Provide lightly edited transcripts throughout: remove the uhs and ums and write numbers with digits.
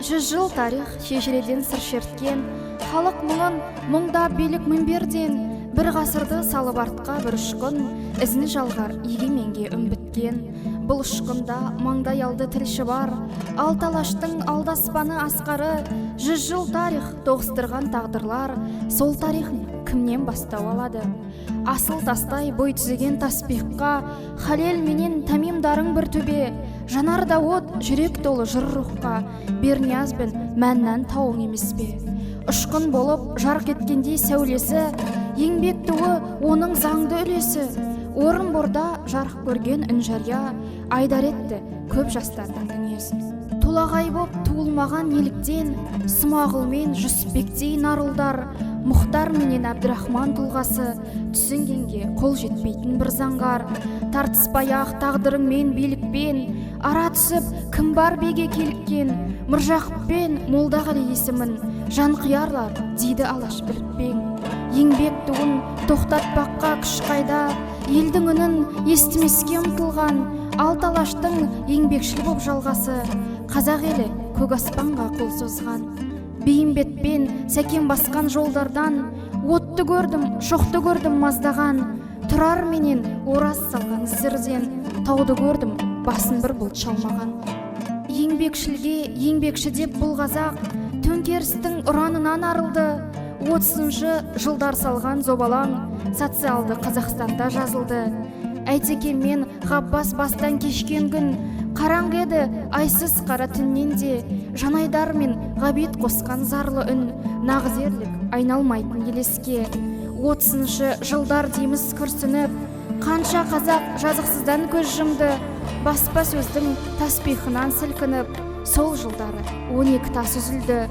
100 жыл тарих шежіреден сыр шерткен, халық мұңын мұңдап билік мінберден, бір ғасырды салып артқа бір ұшқын, ізін жалғар егеменге үн біткен. Бұл ұшқында маңдай алды тілші бар, алты алаштың алдаспаны асқары, 100 жыл тарих тоғыстырған тағдырлар, сол тарихын кімнен бастау алады? Асыл тастай бой түзеген таспиққа, Халел менен Тамимдарың бір төбе, жанарда от, жүрек толы жыр рухқа, Бернияз бен Мәннан тауың емес пе? Ұшқын болып жарқ еткендей сәулесі, еңбек туы оның заңды үлесі. Орынборда жарық көрген үн-жария, айдар етті көп жастардың дүниесін. Толағай боп туылмаған неліктен, Смағұл мен Жүсіпбектей нарылдар, Мұхтар менен Әбдірахман тұлғасы, түсінгенге қол жетпейтін бір заңғар. Тартыспай-ақ тағдырыңмен билікпен, ара түсіп кім бар беге келіккен, Міржақып пен Молдағали есімін, жанқиярлар дейді алаш білікпен. Еңбек туын тоқтатпаққа күш қайда, елдің үнін естімеске ұмтылған, алты алаштың еңбекшіл боп жалғасы, қазақ елі көк аспанға қол созған. Бейімбетпен Сәкен басқан жолдардан, отты көрдім, шоқты көрдім маздаған, Тұрар менен Ораз салған іздерден, тауды көрдім, басын бір бұлт шалмаған. Еңбекшілге еңбекші деп бұл қазақ, төңкерістің ұранынан арылды, 30-шы жылдар салған зобалаң, социалды Қазақстанда жазылды. Әйтеке мен Ғаббас бастан кешкен күн, қараңғы еді айсыз қара түннен де, Жанайдар мен Ғабит қосқан зарлы үн, нағыз ерлік айналмайтын елеске. 30-шы жылдар дейміз күрсініп, қанша қазақ жазықсыздан көз жұмды, баспасөздің таспиқынан сілкініп, сол жылдары 12 тас үзілді.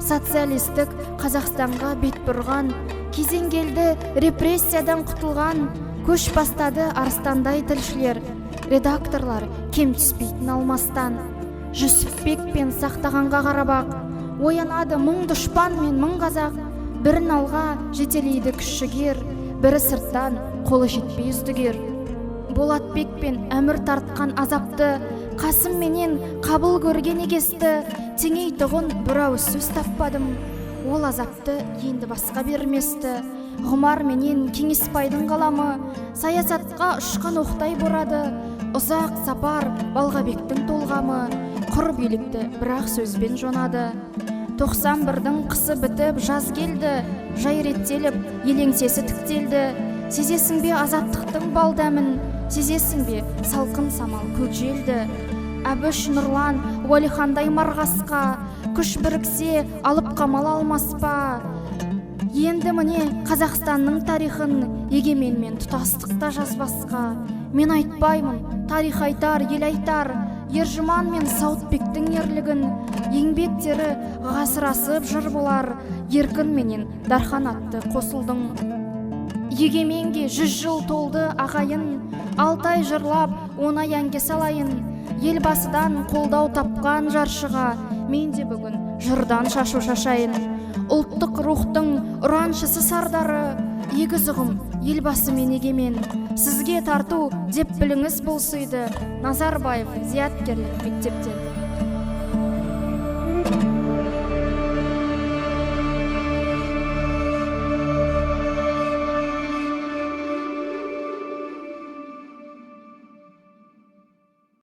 Социалистік Қазақстанға бет бұрған, кезең келді репрессиядан құтылған, көш бастады арыстандай тілшілер, редакторлар кем түспейтін алмастан. Жүсіпбек пен Сақтағанға қарабақ, оянады мың дұшпан мен мың қазақ, бірін алға жетелейді күш жігер, бірі сырттан қолы жетпей үздігер. Болатбек пен Әмір тартқан азапты, Қасым менен Қабыл көрген егесті, теңейтұғын бір ауыз сөз таппадым, ол азапты енді басқа берместі. Ғұмар менен Кеңесбайдың қаламы, саясатқа ұшқан оқтай борады, ұзақ сапар Балғабектің толғамы, құр билікті бірақ сөзбен жонады. 91-дің қысы бітіп жаз келді, жай реттеліп елеңсесі тіктелді. Сезесің бе азаттықтың бал дәмін, сезесің бе салқын самал көк желді. Әбіш Нұрлан Уәлихандай марғасқа, күш біріксе алып қамал алмас па? Енді міне Қазақстанның тарихын егеменмен тұтастықта жазбасқа. Мен айтпаймын, тарих айтар, ел айтар, Ержұман мен Сауытбектің ерлігін, еңбектері ғасыр асып жыр болар, Еркін менен Дархан атты қосылдың. Егеменге 100 жыл толды ағайын, 6 ай жырлап, 10 ай әнге салайын. Елбасыдан қолдау тапқан жаршыға, мен де бүгін жырдан шашу шашайын. Ұлттық рухтың ұраншысы сардары, егіз ұғым елбасы мен егемен. Сізге тарту деп біліңіз бұл сыйды, Назарбаев зияткерлік мектептен.